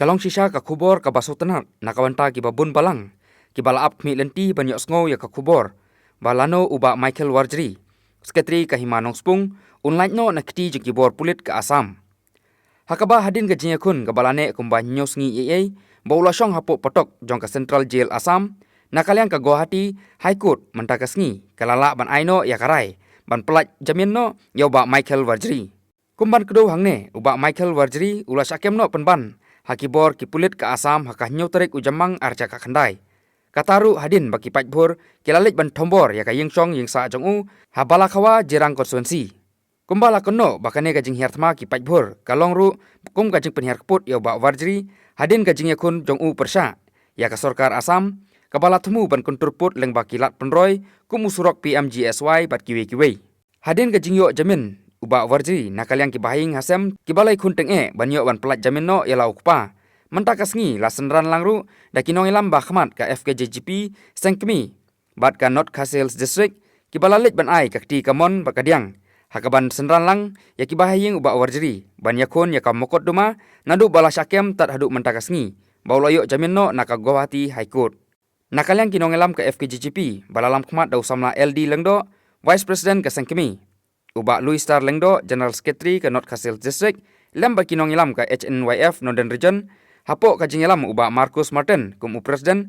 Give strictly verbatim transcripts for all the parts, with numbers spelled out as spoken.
Ka long shisha ka khubor kaba sngewtynnat na ka bynta kiba bun balang kiba la ap khmih lynti ban ïohsngew ïa ka khubor ba lano u Bah Michael Warjri, Secretary ka Hima Nongspung, un lait noh na kti jong ki bor pulit ka Assam. Ha kaba hadien ka jingïakhun kaba la neh kumba hynñiew sngi eiei ba u la shong hapoh patok jong ka Central Jail Assam, na ka liang ka Guwahati High Court mynta ka sngi ka la lah ban ai noh ïa ka rai ban pyllait jamin noh ïa u Bah Michael Warjri. Kum ban kdew hangne, u Bah Michael Warjri u la shah kem noh pynban ha ki bor ki pulit ka Assam ha ka hynñiew tarik u Jymmang ar hajar khatkhyndai. Kata ruh hadien ba ki paidbhur ki la leit ban thombor ïa ka ïingshong ïingsah jong u ha Balakhawa Jirang Constituency. Kumba la kynnoh ba kane ka jinghiar thma ki paidbhur ka long ruh kum ka jingpynhiar kput ïa u Bah Warjri hadien ka jingïakhun jong u pyrshah ïa ka sorkar Assam kaba la thmu ban kyntur put lyngba ki lad pynroi kum u surok P M G S Y bad kiwei kiwei. Hadien ka jingïoh jamin u Bah Warjri, na ka liang ki bahaïing hasem kiba la ïakhun tyngeh ban ïoh ban pyllait jamin noh ïa la u kpa, mynta ka sngi la synran lang ruh da ki nongïalam ba khmat ka F K J G P Seng Kmie bad ka North Khasi Hills District kiba la leit ban ai ka kti kamon bad kadiang ha kaban synran lang ïa ki bahaïing u Bah Warjri ban ïakhun ïa ka mukotduma naduh ba la shah kem tad haduh mynta ka sngi ba u la ïoh jamin noh na ka Guwahati High Court. Na ka liang ki nongïalam ka F K J G P ba la lam khmat da u samla L D Lyngdoh, Vice President ka Seng Kmie, u Bah Louis Star Lyngdoh, General Secretary ka North Khasi Hills District, lem bad ki nongïalam ka H N Y F Northern Region hapoh ka jingïalam u Bah Marcus Martin kum u President,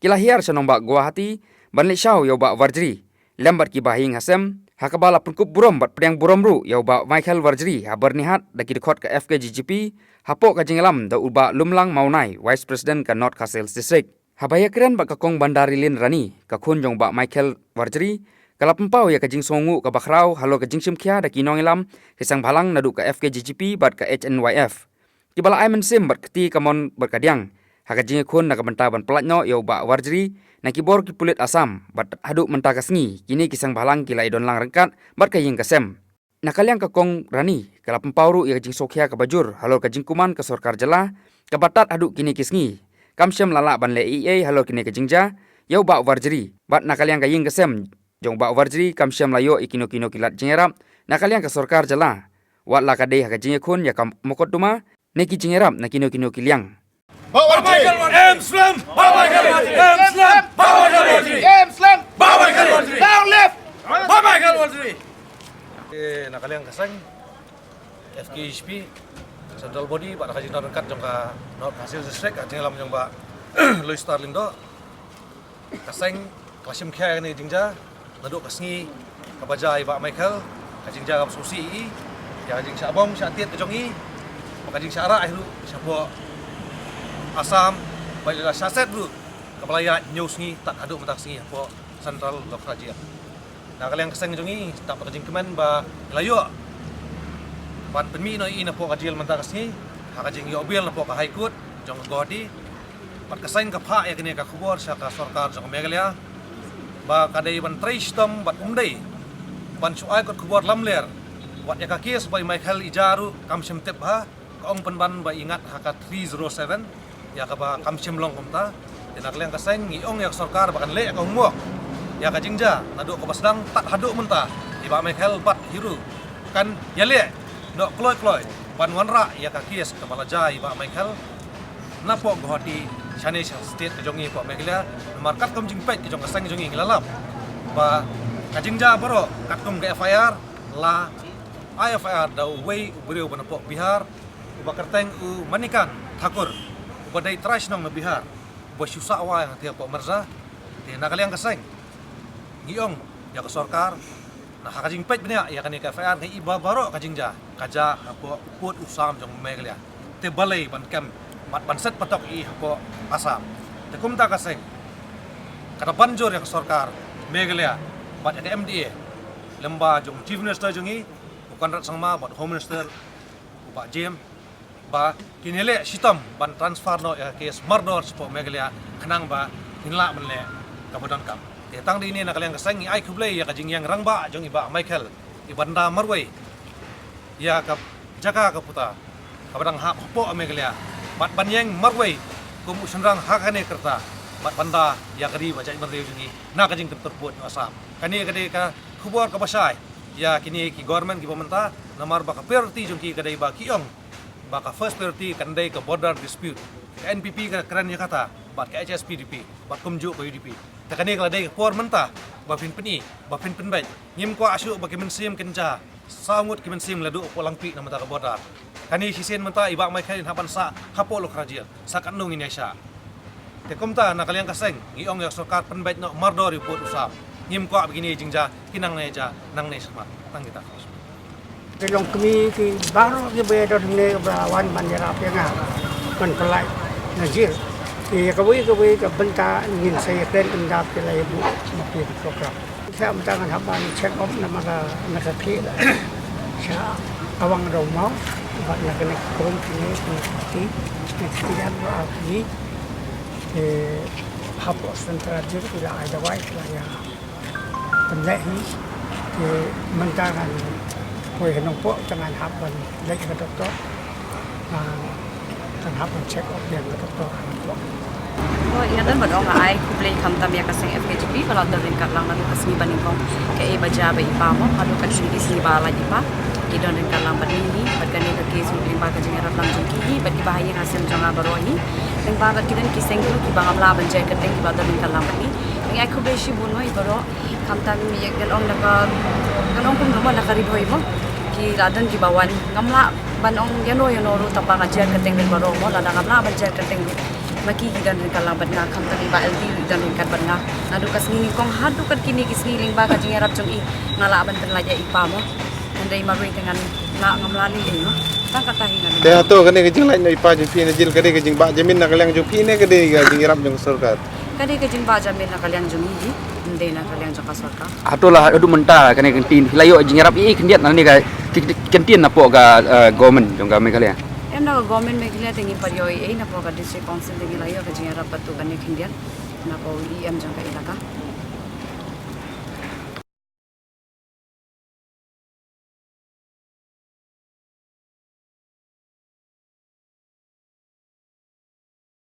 ki la hiar sha nongbah Guwahati ban leit shaw ïa u Bah Warjri lem bad ki bahaïing hasem, ha kaba la pynkup burom bad pdiang burom ruh ïa u Bah Michael Warjri ha Byrnihat da ki dkhot ka F K J G P hapoh ka jingïalam da u Bah Lumlang Mawnai, Vice President ka North Khasi Hills District. Haba ïakren bad ka Kong Bandarilin Rani, ka khun jong u Bah Michael Warjri, ka la pynpaw ïa ka jingsngewnguh kaba khraw halor ka jingshim khia da ki nongïalam ki seng bhalang naduh ka F K J G P bad ka H N Y F, kiba la ai mynsiem bad kti kamon bad kadiang ha ka jingïakhun na ka bynta ban pyllait noh ïa u Bah Warjri na ki bor ki pulit Assam, bad haduh mynta ka sngi kine ki seng bhalang ki la ïadon lang ryngkat bad ka ïing ka sem. Na ka liang ka Kong Rani ka la pynpaw ruh ïa ka jingsngewkhia kaba jur halor ka jingkuman ka sorkar jylla kaba tad haduh kine ki sngi kam shym la lah ban leh eiei halor kane ka jingjia ïa u Bah Warjri, bad na ka liang ka ïing ka sem jong u Bah Warjri kam shym la ïoh ïa kino kino ki lad jingïarap na ka liang ka sorkar jylla, wat la ka dei ha ka jingïakhun ïa ka mukotduma ne ki jingïarap na kino kino ki liang. Bah Warjri. Em Slam. Bah Warjri. Em Slam. Bah Warjri. Em Slam. Bah Warjri. Long live. Bah Michael Warjri. Eh, na ka liang ka seng F K J G P Central Body bad ka jingdon ryngkat jong ka North Khasi Hills District, ka jingïalam jong Bah Louis Star Lyngdoh, ka seng ka la shim khia ïa kane ka jingjia naduh ka sngi kaba jia ïa i Bah Michael, ka jingjia kaba sngewsih ïa i, ïa ka jingshah bom shah tied ka jong i, bad ka jingshah rah hi ruh shapoh Assam, bad i la shah set ruh kaba la ïaid hynñiew sngi tad haduh mynta ka sngi hapoh Central Lokdar Jail. Na ka liang ka seng jong i, tang ka jingkmen ba i la ïoh ban pynmih noh ïa i napoh ka jail mynta ka sngi ha ka jingïoh bail napoh ka High Court jong ka Guwahati. Bad ka seng ka phah ïa kane ka khubor sha ka sorkar jong ka Meghalaya ba ka dei ban trei shitom bad um dei ban shu ai kot khubor lamler. Wat ïa ka case ba i Michael i jia ruh kam shym tip bha, ka ong pynban ba i ngat ha ka three zero seven, ïa kaba kam shym long kumta. Te na ka liang ka seng ngi ong ïa ka sorkar ba kan leh ïa ka homework ïa ka jingjia naduh kaba sdang tad haduh mynta, i Bah Michael bad hi ruh kan ïaleh noh kloi kloi ban wanrah ïa ka case kaba la jia i Bah Michael napoh Guwahati shane sha state ka jong i hapoh Meghalaya. Namar katkum jingpeit ka jong ka seng jong i ngi la lap ba ka jingjia baroh katkum ka F I R la ai F I R da uwei u briew ba napoh Bihar, uba kyrteng u Manikant Thakur, uba dei trai shnong na Bihar, uba shu sah wai hangtei hapoh Mirza. Te na ka liang ka seng ngi ong ïa ka sorkar, na ha ka jingpeit bniah ïa kane ka F I R, nga i ba baroh ka jingjia ka jia hapoh u pud u sam jong Meghalaya. Te balei ban kem bad ban set patok ïa i hapoh Assam? Te kumta ka seng ka da ban jur ïa ka sorkar Meghalaya bad ïa ka M D A, lem bad jong Chief Minister jong i u Conrad Sangma bad Home Minister u Bah James, ba kin ïaleh shitom ban transfer noh ïa ka case mardor shapoh Meghalaya, khnang ba kin lah ban leh kaba donkam. Te tang da ine na ka liang ka seng ngi ai khublei ïa ka jingïeng rangbah jong i Bah Michael, i ban da marwei ïa ka jaka ka puta kaba dang hap hapoh Meghalaya, bad ban ïeng marwei kum u shynrang ha kane ka rta, bad ban da ïa ka ri bad jaitbynriew jong ngi na ka jingkyntur pud jong Assam. Kane ka dei ka khubor kaba shai ïa kine ki government kiba mynta, namar ba ka priority jong ki ka dei ba ki ong ba ka first priority kan dei ka border dispute. Ka N P P ka kren ïa kata bad ka H S P D P bad kumjuh ka U D P. Te kane ka la dei ka por mynta ba phin pyni, ba phin pynbeit. Ngim kwah shuh ba ki mynsiem kin ja, saw ngut ki mynsiem la duh hapoh Langpih na mynta ka border. Kane shisien mynta i Bah Michael in hap ban sah hapoh Longkharjil, sa katno ngin ïaishah. Te kumta na ka liang ka seng ngi ong ïa ka sorkar pynbeit noh mardor ïa u pud u sam. Ngim kwah ba kine jingjia ki nang ne ja nang ne shakhmat. Tang kita. Ki longkmie ki baroh kiba ïadon hangne ba la wan ban ïarap ïa nga ban pynlait na jel. Ïa kawei kawei ka bynta ngin sa ïakren ynda ki la ïabuh ma ki program. Sha mynta ngan hap ban check up namar ka, na ka khlieh la sha Awang Dawmawng bad na kane ka kum kine kine ki, kine ki, kine ki, kine ki, hapoh Central Jil ki la ai dawai ki la ïa pynleh hi. Te mynta ngan poi ha Nongpoh te ngan hap ban leit ha ka doktor. Ngan, ngan hap ban check up ïa ka doktor ha Nongpoh. Ïa don ban ong ai khublei khamtam ïa ka seng F K J P ba la don ryngkat lang naduh ka sngi ba nyngkong kaei ba jia bad i Pa mo, haduh ka sngi, ki sngi ba la i Pa ki don ryngkat lang bad ngi hi bad kane ka case lyngba ka jingïarap lang jong ki hi bad kiba ha ïing ha sem jong nga baroh hi. Lyngba bad ki don ki seng ruh kiba ngam lah ban jia kyrteng kiba don ryngkat lang bad ngi. Ngi ai khublei shibun mo ïa baroh. Khamtam ïa, ngan ong na ka, ngan ong kumno mo, na ka Ri Bhoi mo, ki la don kiba wan, ngam lah ban ong ïano ïano ruh tang ba nga jia kyrteng bad baroh mo, lada ngam lah ban jia kyrteng ruh ma ki, ki don ryngkat lang bad nga. Khamtam i Bah L T ruh i don ryngkat bad nga naduh ka sngi nyngkong haduh kat kine ki sngi lyngba ka jingïarap jong i, nga lah ban pynlait ïa i Pa mo. Hynrei marwei te ngan lah, ngam lah lei mo. Tang kata hi ngan. Te hato kane ka jinglait noh i Pa jong phi na jel ka dei ka jingbah jamin na ka liang jong phi ne ka dei ka jingïarap jong ka sorkar? Ka dei ka jingbah jamin na ka liang jong ngi hi, ym dei na ka liang jong ka sorkar. Hato la haduh mynta kane ka ktien phi la ïoh jingïarap ei ei khyndiat na kane ka, ka, ka ktien napoh ka, eh, government jong ka Meghalaya? Em, na ka government Meghalaya te ngim pat ïoh ei ei, napoh ka District Council te ngi la ïoh ka jingïarap bad tu kane khyndiat napoh E M jong ka elaka.